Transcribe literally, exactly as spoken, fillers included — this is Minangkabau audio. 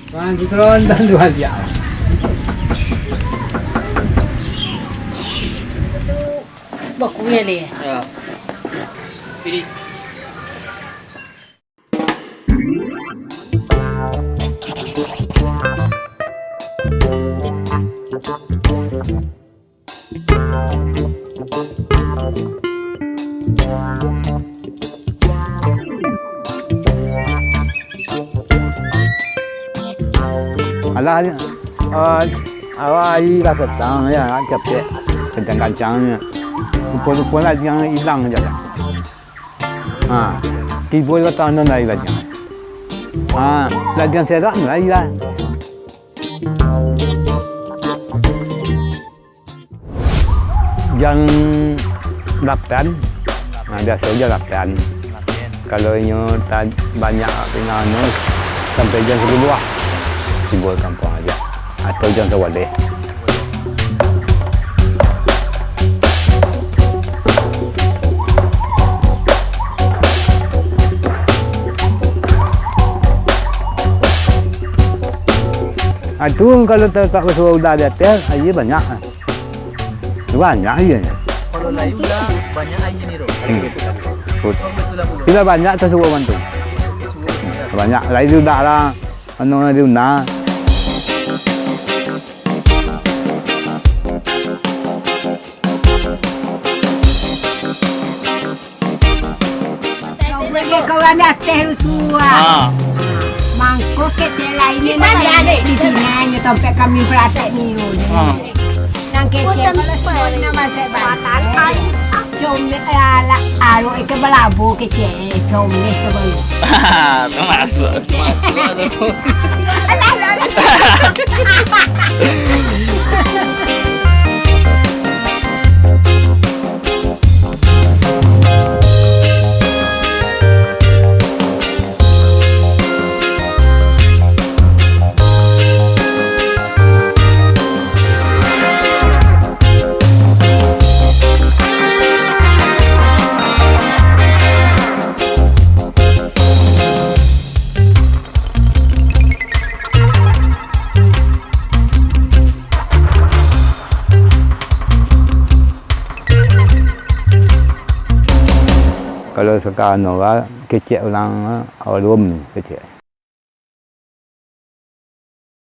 Tuan Citron, Tuan Tuan Siap. Bakuih leh. Ya. Pilih. Alah, ah, awak aia lah patang, ya, capek, kancang-kancang, ya. Rupo-rupo lah, jan ilang se lah. Ha, tibo di batang nan lai lah, jan. Ha, lah jan serak, mulai lah. Jam lapan. Nah, biaso jam lapan. Kalau inyo ta-, banyak pinangan tu, sampai jam sapuluah tibo kampuang aja. Atau jam sawaleh. Ah, tu kalau tak, tak basuo udah di ateh, aia banyak. Banyak aia. Kalau lai udah banyak aia ni tu. Hmm. Betul lah, betul. Tidak banyak tasuo bantu. Banyak lai udah lah. Anu di una. Kawan ateh rusuah. Ha. Mangko kecek lain ni. Di sini, di sini, nyo tampek kami beratek ni. Ha. Nang kecek kalau sudah nak masak balik. Comel, alah, arok ke balabu kecek, comel ke baru. Termasuk. Masuk tu. Alah, alah, alah. Kalau sakarang no, kecek urang, awak lum kecek.